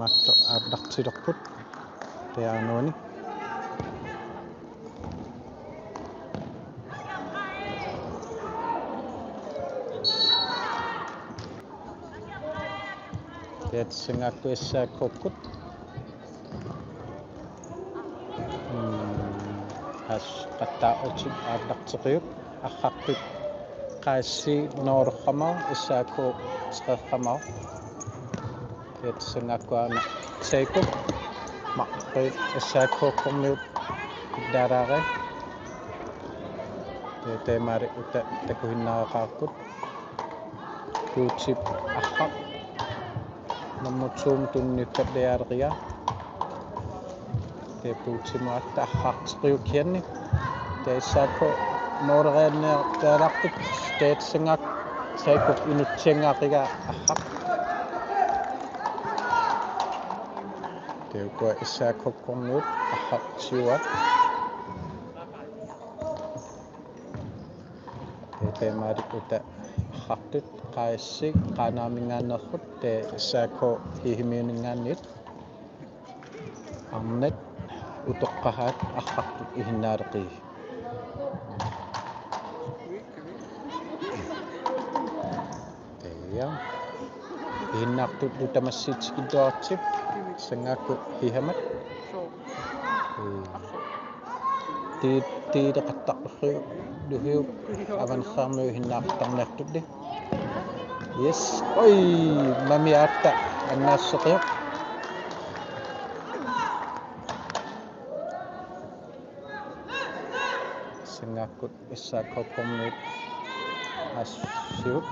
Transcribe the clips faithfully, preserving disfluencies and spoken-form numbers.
Maattoq aallartilerput. Taava aana uani. Taava tassa S A K-kkut. Mm, has qattaarutit aallarteqiuk, arrartut Q S C noorermavoq, S A K treermavoq. Taava tassa S A K-kut aana Seiko. Maqqi S A K-kkormiut daraare. Taava taamaali uta takusinnaareqaarput. Puutip arraq. Nummer to-mut tunniukkallariarluni. Taava Puutimut aatsaat arrarteqiuk kisianni. Taava S A K moorerianniartaalaarput, taava tassa S A K-kut inutsianngaaqqigaa arraq. Taava ukua S A K-kkormiut arrartiuaat. Taava taamaali uta arrartut Q S C Qaanaaminngaanneerput, taava S A K Hiisimiuninngaanniit. Arnat utoqqasaat arrartut isinnaaleqigit. Taava isinnaartullu tamassi tikilluaritsi, S A K-kkut sisamat. Ee. Ti-, tiileqattaarlugu avanersuarmiut isinnaartarniartulli. Yes. Oj, Mami aatsaat annaasseqivoq. S A K-kkut S A K-kkormiut assut.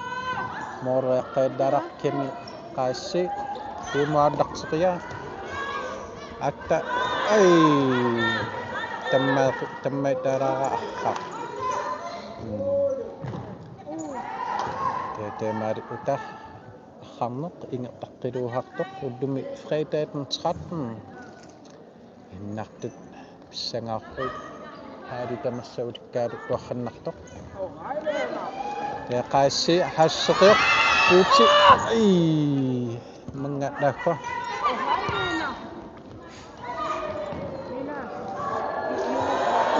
Mooreriaqqajallaalaarluni Q S C. Tiimut aallarteqigaa. Aatsaat. Aj. Tamma-, tammattaalaaraq arraq. Mm. Taava taamaali uta arrarneq ingerlaqqiluartoq ullumi fredag den trettende. Isinnaartut pissangaarput, aali tamassa ulikkaalu tuaqqannartoq. Taava Q S C hasseqivoq, Puuti. Aj, mannga taakku.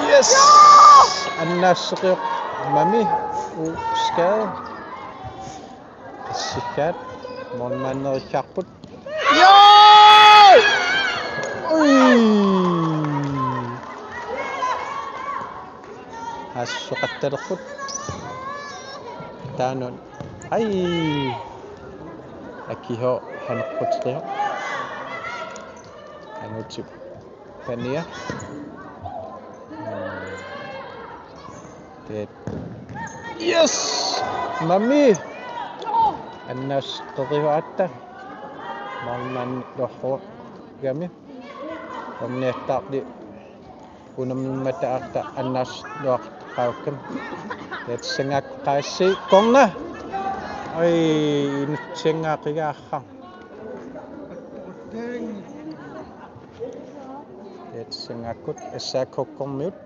Yes! Annaasseqivoq Mami, u-, skade. Qassikkaat, målmanderiarput. Jaa! Ui! Hasseqattalerput. Taanna. Aj! Akiho haneqquteqivoq. Angutit. Pania. Taava. Yes! Mami! Annaasseqivoq aatsaat. Målmand dohro. Gami. Omniattaarli. Unammimmata aatsaat annaasseqaqqaarami. Taava S A K-kkormiut. Corner! Aj, inutsianngaaqqigaa arraq. Taava S A K-kkut S A K-kkormiut.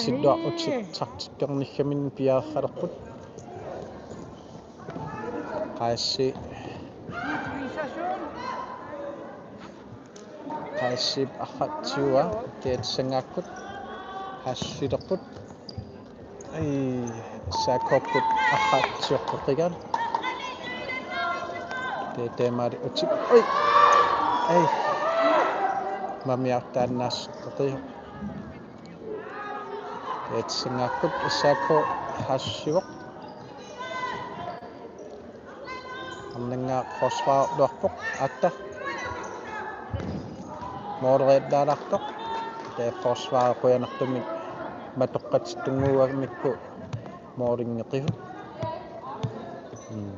Silluaqutit taktikkernialerput. Q S C. Q S C arrartiuaa, taava S A K-kkut hassilerput. Aj, S A K-kkut arrartioqqeqqigaat. Taava taamaali uti. Aj. Aj. Mami aatsaat annaasseqivoq. Taava S A K-kkut S A K hassivoq. Arnanngaa forsvarerluarpoq aatsaat. Måleriallaalaartoq. Taava forsvarip qujanartumik matoqqatittunnguugamikku målinngeqivoq. Mm.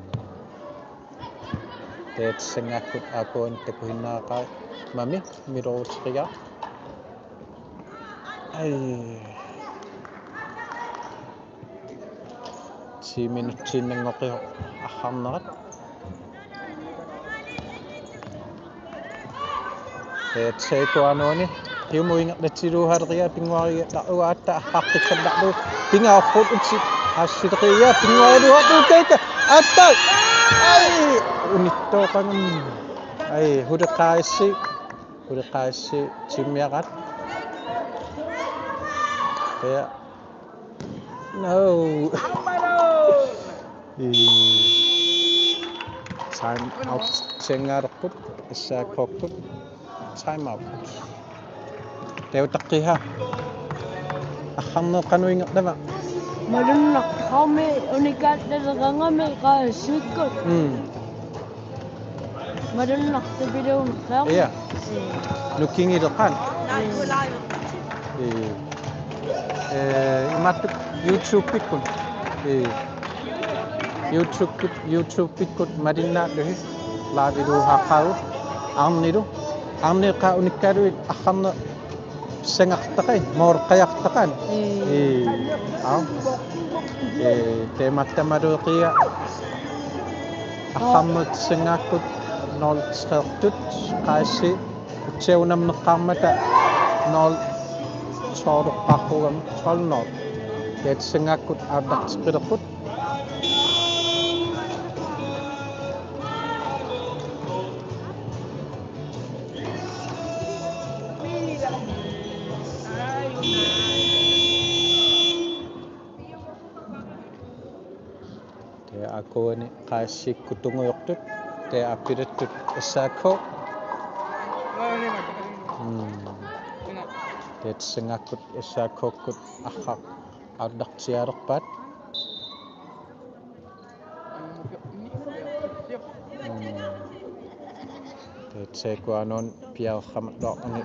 Taava S A K-kkut A K-kkormiut takusinnaareqaat, Mami milooruteqigaa. Aj. Ti minutsiinnanngoqivoq arrarnerat. Ee, Seiko aana uani. Hiumut ingerlatsiluusaaleqigaa pinnguariarlugu aatsaat arrartikkallarlugu. Pingaarput uti. Hassileqigaa pinnguariluusaarlugu taakku. Aatsaat. Ai, unittooqanngam. Ai, Huli Q S C. Huli Q S C timmiaraat. Ja. No. Ii. Time out. Sengaalerput. S A K-kkut. Time out. Teutakkiha. Arrarneq qanoq ingerlava? Malunnartarami unikaattalerangami Q S C-kkut. Mm. Malunnartupiluunniit. Ja. Nukingileqaat. Ja. Eh, imaattoq YouTube-ikkut. Ja. YouTube-ikkut, YouTube-ikkut malinnaallusi. Live-iluusaaqaagut. Arnilu. Arniiqaat unikkaaluit arrarneq pissangartaqaat, moorqajartaqaat. Mm. Ee, aa. Ee, teemattamalueqia. Arrarneq Sengaakkut nul tre-rtut, Q S C utsiaq unammeqqaarmata nul to-rtoqqaarpugut, tolv nul. Taava Sengaakkut aallarteqqilerput. Taava akuani Q S C-kkut tungujortut, taava appilattut S A K. Mm. Taava Sengaakkut S A K-kkut arraq aallartiaalerpaat. Mm. Taava S A K-kut anorn piareersimalerluni.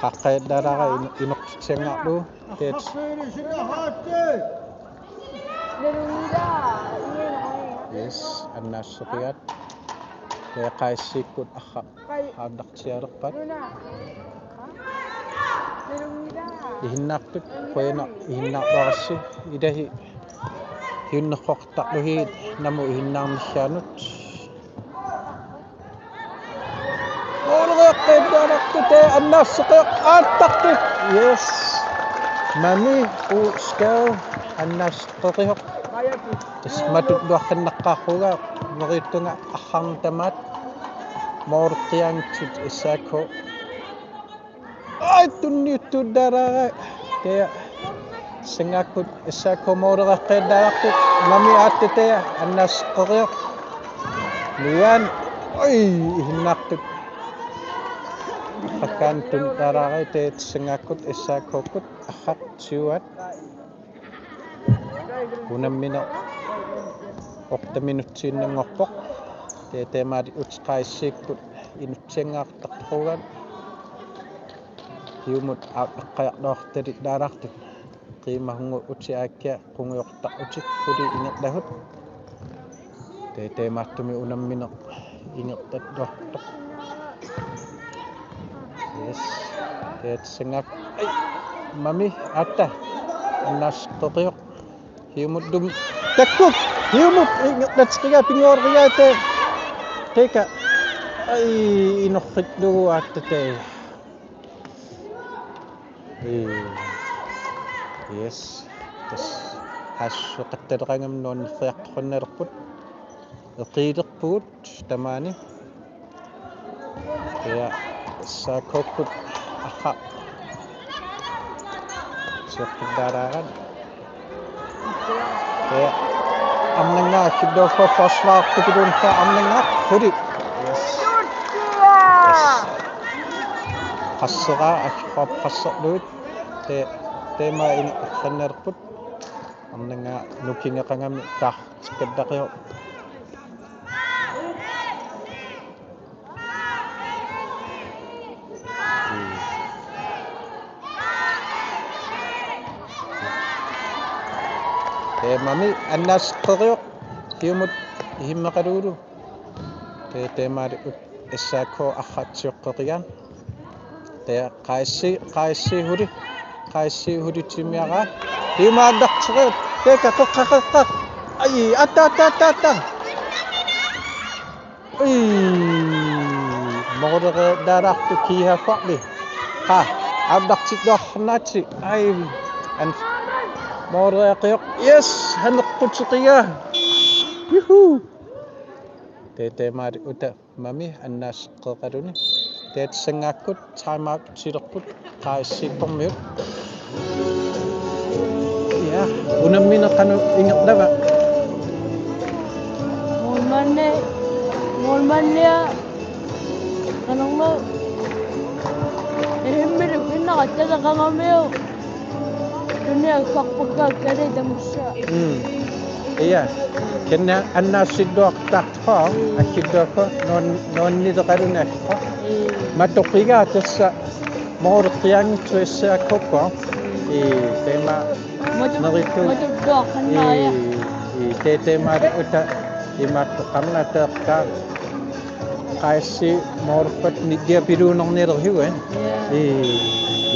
Qaqqajallaalaara in-, inortitsianngorlugu. Taava. Yes, annaasseqigaat. Taava Q S C-kkut arraq aallartiaalerpaat. Ihinnaartut, qujanaq ihinnaarluarassi, ilai hiunnersoqartarlusi namut ihinnaarnissaanut. Mooreriaqqeeqqaartut, taava annaasseqioq aallartut. Yes. Mami U. Skov annaasseqioq. Tassa matulluarsinnaqqaarpunga neriuttunga arrarneq tamaat. Mooreriaqqeqqiaanngitsut S A K. Ai, tunniuttuullaaraara. Taava Sengaakkut S A K mooreriaqqeeqqaartut. Mami aatta taava annaasseqioq. Nuan. Ai, ihinnaartut. Pakkaan tunniullaaraara, taava Sengaakkut S A K-kkut arraq siuaat. Unammineq otte minutsiinnanngorpoq. Taava taamaalillutik Q S C-kkut inutsiangaartarpugut. Siumut aaqqajarluartalilaartut. Qiimasunnguutit aakkiat qungujortarlutik suli ingerlasugut. Taava taamaattumik unammineq ingerlalluartoq. Yes. Taava Sengaakkut. Ai. Mami aatta. Annaasseqioq. Siumullu takkuk. Siumut ingerlatsigaa pinngorrigaate. Taava. Ai, inorrillugu aatta taava. Ee, yes. Tassa assut qattaleqanngam nuannersiaqqinnalerput. Eqiilerpugut tamaani. Ja, S A K-kkut arraq. Siorpillaaraangat. Ja. Arnanngaaq killuuffa forsvartukulunsa arnanngaaq suli. Yes. Yes. Qassera akkorp qasserluit. Te, teema in qannerput. Arnanngaaq nukingeqangami taartikkallaqiu. Ee, mami annaasseqioq siumut ihimmeqalugulu. Te, teemaali ut S A K arraq sioqqeriaan. Te, Q S C, Q S C suli, Q S C suli timmiaraa. Siumut aallarteriuk. Taava qeqqa, qeqqa. Ai, aatta, aatta, aatta, aatta. Ui, mooreriaqqeqqiaartut kiisaaffarli. Qa, aallartilluarnaatsi. Ai, an-, Mooriaqioq. Yes, haneqquteqigaa. Juhu. Tee tee maali uta mami annaasseqqeqaluni. Tatsangaakkut time out silerput. Qaasiippormiut. Ja, unammineq qanoq ingerlava? Målmandi, målmandia, qanorma, ehimmilu pinnaqattaqangamiu. Tuniakkakka kali tamussa. Mm. Ja. Kina annaassilluartartoq, akilluakka nuan-, nuannileqalunarpoq. Mm. Matoqigaa tassa mooriartorsuaq S A K-kut. I tema Matu-, nerittu. Matuttuaqqannaria. I, i te tema uta imaattoqarnateertaa. Qaasi moorpat niddiapiluunernilerhiuan. Ja. I,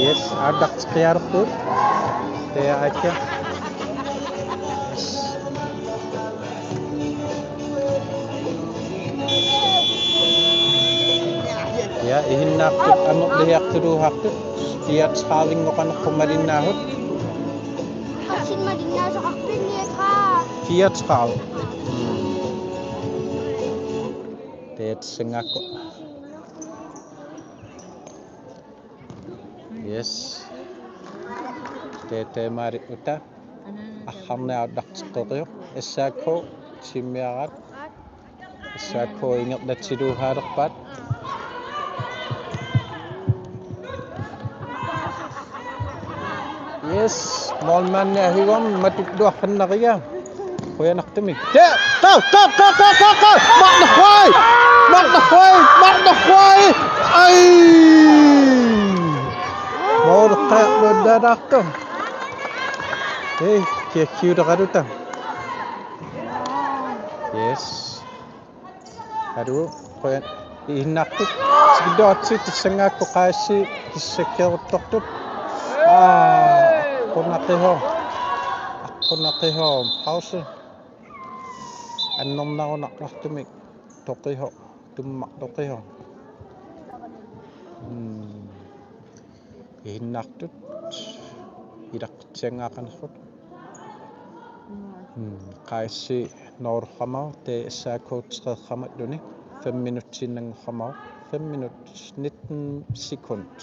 yes, aataqqiarput. Te aakka. Yes. Ja, ihinnaartut amerliartuluuartut. Fireogtredive-nngornerput malinnaasut. Qassit malinnaasoqarpit? Fireogtredive. Mm. Tatsangaakkut. Yes. Te te maali uta. Arrarneq aataqqiarput. S A K timmiaraat. S A K ingerlatsiluuhaalerpaat. Yes, målmandi ahigormi matuttuaqqannariga. Qujanartumik. Ja, go, go, go! Marluk Høegh! Marluk Høegh! Marluk Høegh! Ai! Målmandi qaarluallaalaartoq. Ei, kiakkiuleqaluta. Yes. Alu, qujan-, ihinnaartut. Tikilluaritsi tassanngaakku qaasi kissakkeeruttortut. Aa, aqqunaqihoo. Aqqunaqihoo. Pause. Annernarunaqqartumik toqihoo. Tumma toqihoo. Mm. Ihinnaartut. Ilaqqutissanngaaqanerput. Mm, qaasi noorqamau te S A K treqamalluni. Fem minutsiinnanngorqamau. Fem minut nitten sekund.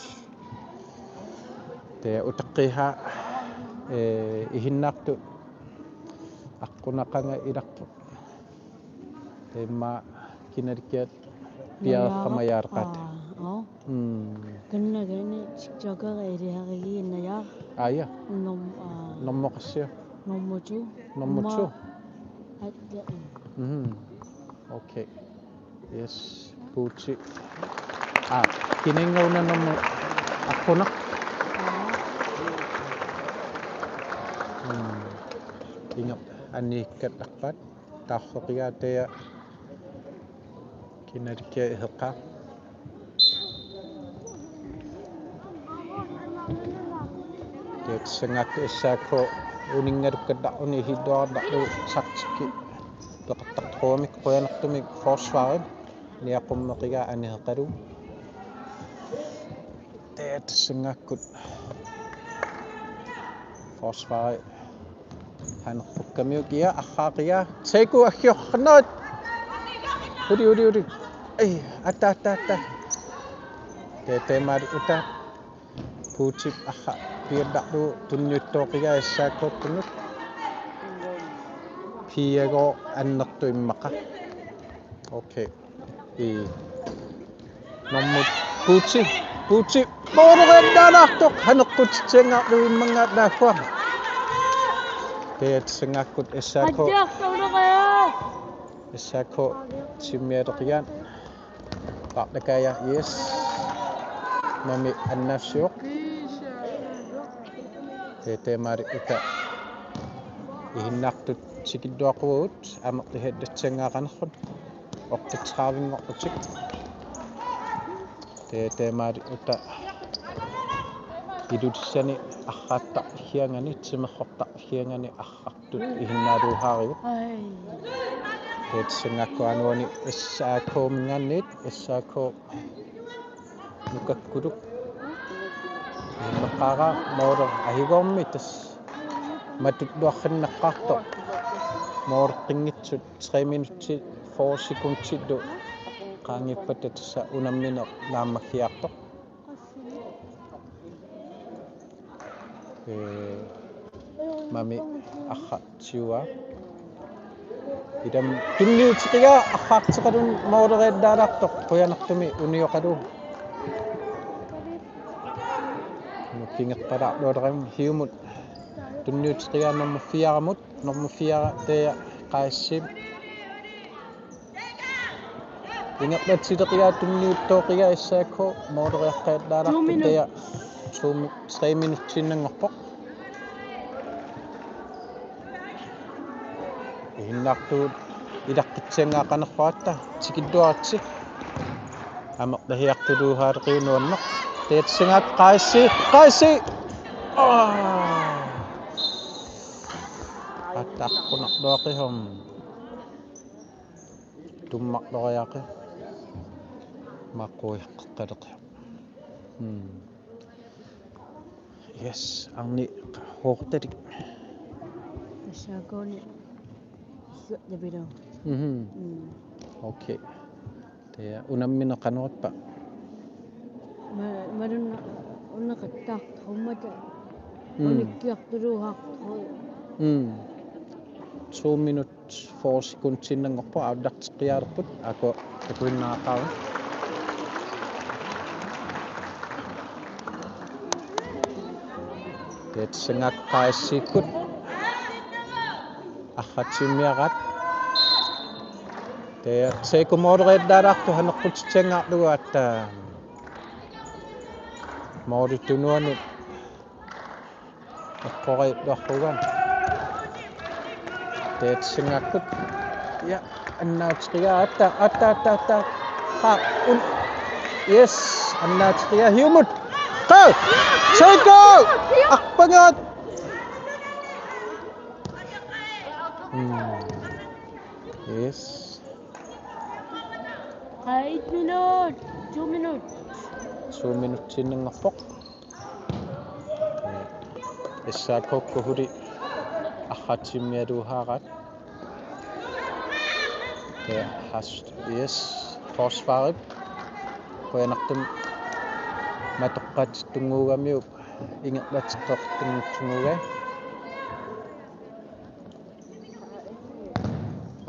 Te utaqqinngilaq, eh, ihinnaartut aqqunaqanga ilaqqut. Immaqa kinalikkiat piareersimajaarpaat. Aa, oo. Mm. Kanna kanna TikToker iliarigiinnajaa. Aa, ja. Nom-, aa. Nummer qassiuk? Nummer to. Nummer to. Immaqa. At-, ja. Mhm. Okay. Yes. Puutsi. Aa, kininngaunannermu aqqunaq. Aa. Mm. Inga anniikkallarpaat. Taarseqigaat taja kinalikkiat iseqqaa. Tatsangaakkut S A K uninngalukkallarluni ihiluarallarlugu taktikki peqattartoruamik qujanartumik forsvarit niaqummeqigaa aniseqalugu. Tatsangaakkut forsvarit Hanerpukkamiuk ia arraaqiga. Seku aggioqqannerit. Uli, uli, uli. Ei, atta, atta, atta. Te, te maali uta. Puutip arra piallarlugu tunniuttooqigaa S A K-kkunnut. Piagooq annertuummat immaqa. Okay. Ii. Nummer Puutsi, Puutsi. Mooreriallaalaartoq haneqqutitsiangaarlugu immaqa laakkua. Tatsangaakkut S A K. Addiartorneqaaq. S A K timmialeqigaat. Paarlakaja, yes. Mami annaassivoq. Te, te maali uta. Ihinnaartut tikilluaqquagut amerliartorsinngaaqanerput. Otteogtredive-nngorlutik. Te, te maali uta. Ilulissani arraattarfigigaanni, timersortarfigigaanni arraartut ihinnaaluusaarigut. Ai. Tatsangaakkut anuani S A K-minngaanniit, S A K nukakkuluk. Immaqa mooraq ahigormi tassa. Matulluarsinnaqqaartoq. Måleqqinngitsut tre minutsit fyrre sekundillu qaangiuppata tassa unammineq naammagiartoq. Ee, mami arratiuaa. Ilami tunniutigigaa arraatseqaluni måleriallaalaartoq qujanartumik unioqalugu. Nukingerpalaarluarami hiumut tunniutigigaa nummer fire-mut, nummer fire, det er Qaassi. Ingerlatsileqigaa tunniuttooqigaa S A K måleriaqqajallaalaartoq. To minut. Taja to mi-, tre minutsiinnanngorpoq. Ihinnartuut ilaqqitsiangaa qanerluatta tikilluaritsi. Amerlahiartuluugaaleqiunuanneq. Taja tassanngaattoq Qaassi. Qaassi! Aa! Ataqqunarluaqihum. Tummarloriaqi. Maquiqqeqqaleqi. Mm. Yes, arni hoortalik. Tassaakuni. Suattapilu. Mhm. Mm. Okay. Taja unammineq qanoq ippa? Ma-, malunna-, unneqattaaq, ummata. Mm. Unikkiartuluugaartoq. Mm. To minut fyrre sekundsiinnanngorpoq aallarteqqiaalerput, A K takuinnaraqaavaa. Taja tassanngaattoq Qaasikkut. Arratimmiaraat. Taja Seku måleriallaalaartoq aneqqutitsiangaarlugu aatsaat. Målip tunuanut. Eqqoriarluarpugut. Taja tassanngaattoq. Ja, annaatigigaa aatsaat, aatsaat, aatsaat, aatsaat. Qa, un-, yes, annaatigigaa hiumut. Qa! Seku! Arpangaat! Mm. Yes. Qa, et minut, to minut. To minutsiinnanngorpoq. S A K-kkut huli arratimmialuugaat. Ja, hast, yes, forsvarip. Qujanartumik matoqqaatittunnguugamiuk ingerlateqqittunnguugai.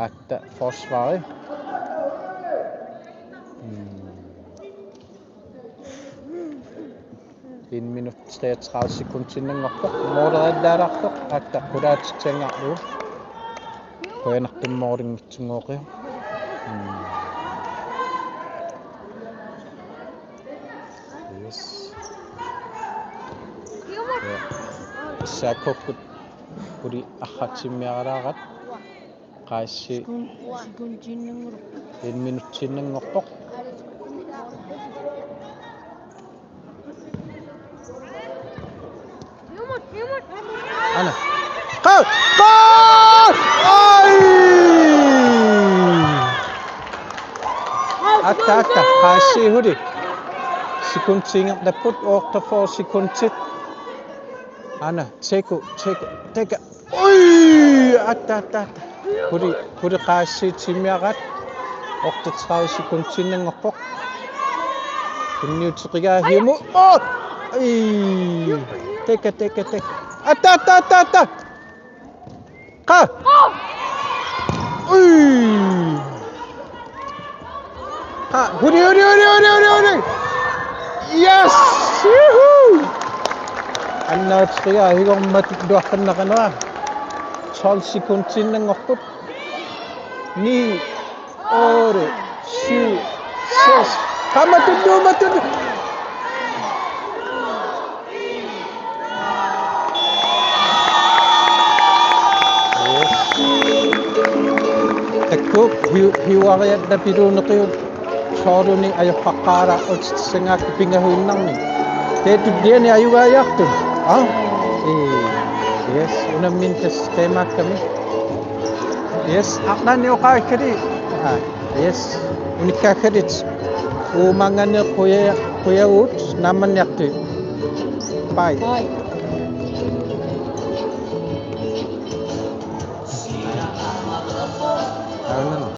Aatsaat forsvari. Mm. En minut treogtredive sekundsiinnanngorpoq. Måleriallaalaartoq. Aatsaat qulaatitsiangaarlugu. Qujanartumik målinngitsunnguugaat. Mm. Yes. Ja. S A K-kkut huli arratimmiaralaaraat. Qaassi. Sekund-, sekundiinnanngorpoq. En minutsiinnanngorpoq. Ana. Qa-, qa-, ai! Aatsaat, aatsaat, Qaassi huli. Sekundit ingerlapput, otteogfyrre sekundit. Ana, Seku, Seku, Seku. Ui, aatsaat, aatsaat, aatsaat. Huli, huli Qaassi timmiaraat. Otteogtredive sekundiinnanngorpoq. Tunniuteqqigaa hiumut. Oh! Ai! Seku, Seku, Seku. Aatsaat, aatsaat, aatsaat, aatsaat. Qa! Ui! Qa, huli, huli, huli. Yes! Juhu! Annaatigigaa higormat luaqqinneqanera. Tolv sekundiinnanngorput. Ni, otte, syv, seks. Qa, matullu, matullu. Yes. Takuuk, hiu-, hiuariallapiluunneqiuk soorlumi ajoqaqqaalaartut tassanngaakka pingajuinnarnik. Taava tulliani ajugaajaartut. Aa? Ee. Yes, unammineq tassa taamaakkami. Yes, arlaannik oqaakkali. Aa, yes. Unikkaakkalit. Uumaanngaanniit quja-, qujavugut naammanniartut. Bye. Bye.